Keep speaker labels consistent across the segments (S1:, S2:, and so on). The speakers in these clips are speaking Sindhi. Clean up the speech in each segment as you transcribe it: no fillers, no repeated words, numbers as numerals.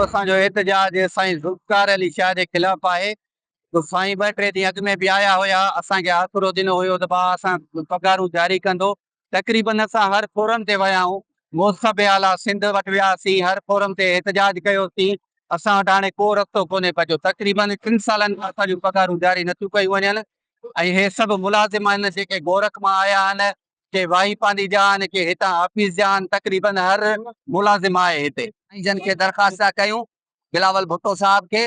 S1: اسان جو احتجاج سائين ذوالفقار علي شاهه جي خلاف آهي جو سائين ٻه ٽي ڏينهن اڳ ۾ به آيا هيا اسان کي آسرو ڏنو هيو ته ڀاء اسان پگهارون جاري ڪندو تقريبن اسان هر فورم تي ويا آهيون محتسب اعليٰ سنڌ وٽ وياسين هر فورم تي احتجاج ڪيوسين اسان وٽ هاڻي ڪو رستو ڪونهي بچيو تقريبن ٽن سالن کان اسان جون پگهارون جاري نٿيون ڪيون وڃن ۽ هي سڀ ملازم آهن جيڪي گورک مان آيا آهن ڪي واهي پانڌي جا آهن ڪي هتان آفيس جا آهن تقريبن هر ملازم آهي هتي. ۽ جن کي درخواست ٿا ڪيون بلاول ڀٽو صاحب کي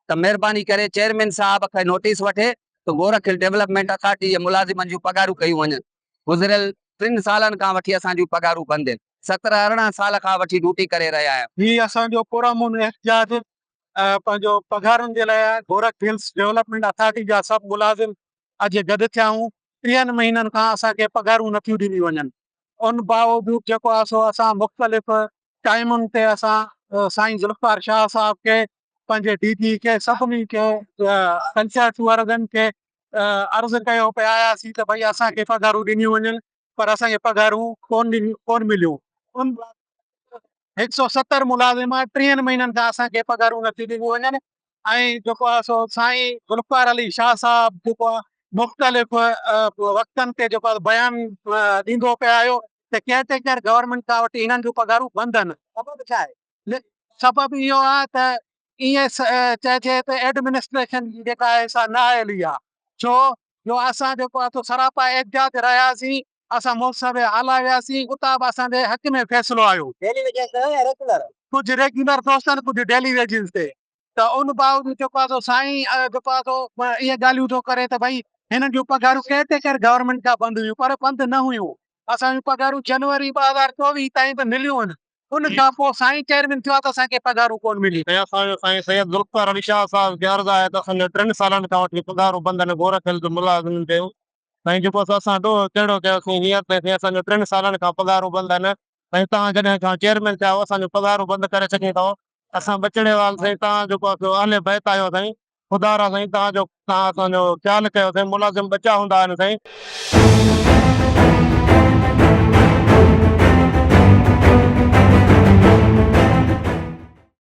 S1: ته مهرباني ڪري چيئرمين صاحب کي نوٽيس وٺي ته گورک هل ڊولپمينٽ اٿارٽي جي ملازمن جون پگهارون ڪيون وڃن گذريل ٽن سالن کان وٺي اسان جون پگهارون بند آهن سترهن ارڙهن سال کان وٺي ڊيوٽي ڪري رهيا آهيون.
S2: هي اسان جو پرامن احتجاج پنهنجو پگهارن جي لاء آهي گورک هلز ڊولپمينٽ اٿارٽي جا سڀ ملازم اڄ گڏ ٿيا آهيون ٽيهن مهينن کان اسان کي پگهارون نٿيون ڏنيون وڃن ان باوجود جيڪو آهي سو اسان مختلف ٽائيمن تي اسان سائين ذوالفقار شاهه صاحب کي پنهنجي ڊي جي کي سڀني کي ڪلچر ٽوئرزم کي عرض ڪيو پئي آياسين ته ڀئي اسان کي پگهارون ڏنيون وڃن پر اسان کي پگهارون ڪون ڏنيون ڪون مليون ان هڪ سو ستر ملازم ٽيهن مهينن کان اسان کي پگهارون نٿيون ڏنيون وڃن ۽ جيڪو آهي سو سائين ذوالفقار علي شاهه صاحب جيڪو آهي مختلف وقتن تي جيڪو آهي بيان ڏيندو پئي آيو ته ڪيئر ٽيڪر گورنمينٽ کان وٺي هنن جون پگهارون بند آهن سبب ڇا آهي سبب اهو آهي ته ائين چئجي ته ايڊمنسٽريشن جي جيڪا آهي سا نه آيل ئي آهي ڇو جو اسان جيڪو آهي سو سراپا احتجاج رهياسين اسان محتسب اعليٰ وياسين اتان به اسان جي حق ۾ فيصلو آيو.
S1: ڊيلي ويجز تي يا ريگيولر؟
S2: ڪجهه ريگيولر دوستن ڪجهه ڊيلي ويجز تي ته ان باوجود جيڪو آهي سو سائين جيڪو آهي سو اهي ڳالهيون ٿو ڪري ته ڀئي هنن جون پگهارون ڪيئر ٽيڪر گورنمينٽ کان بند هيون پر بند نه هيون اسان جون پگهارون جنوري 2024 تائين به مليون آهن ان کان پوء سائين چيئرمين ٿيو آهي ته اسان کي پگهارون ڪونه مليون.
S3: ۽ اسان جو سائين سيد ذوالفقار علي شاهه صاحب کي عرض آهي ته اسان جو ٽن سالن کان وٺي پگهارون بند آهن گورک هلز ملازمن جون سائين جيڪو اسان ڏوهه ڪهڙو ڪيوسين هينئر تائين سائين اسان جو ٽن سالن کان پگهارون بند آهن سائين توهان جڏهن کان چيئرمين ٿيا آهيو اسان جون پگهارون بند ڪري ڇڏيون اٿئو اسان ٻچڙي وال سائين توهان جيڪو آهي سو اهل بيت آهيو سائين خدا را سائين توهان جو توهان اسان جو خيال ڪيو سائين ملازم ٻچا هوندا آهن سائين.